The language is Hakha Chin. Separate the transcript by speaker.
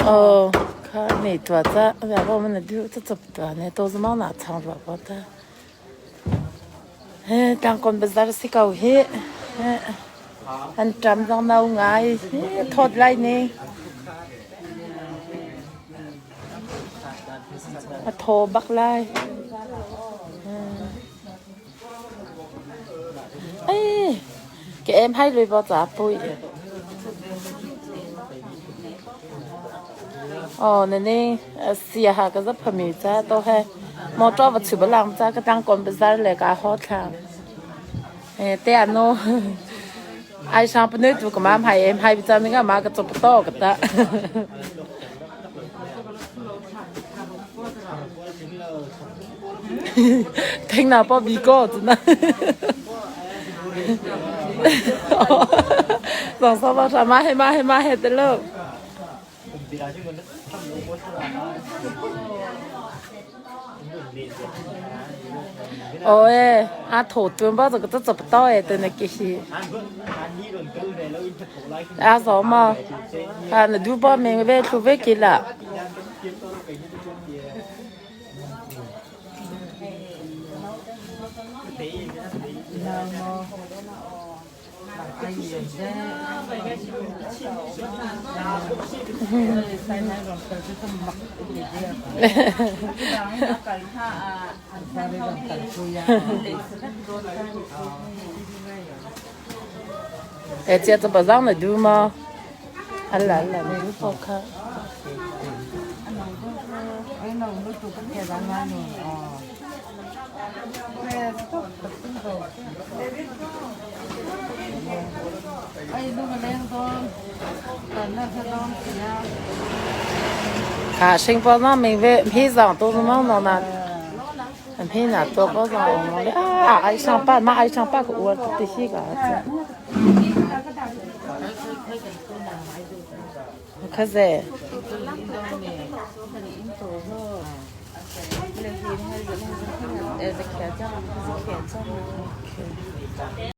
Speaker 1: 哦，看你多子，然后我们那就这这不多呢，都是忙哪场了不的。哎，当官不是是搞些，哎，很站上脑爱，拖来呢。A thaw bak lai. Ê, cái em hay lùi vào giá bụi. 哦，那你试下个是拍面子都还，莫找不出不浪子个当官不是来个好看。哎，对啊喏，爱上不能做个嘛还还不知那个嘛个做不到个的。听那包米糕子呢？上上网上买黑买黑买黑的喽。哦哎，阿头墩包这个都做不到哎，等那个些。阿什么？啊，那都包明白除非给了。哎，这这不让那都吗？啊来来，那都好看。卡星包那明白，平常都是忙忙那，平常多包上我们啊，爱上班嘛爱上班个我这些个。可是。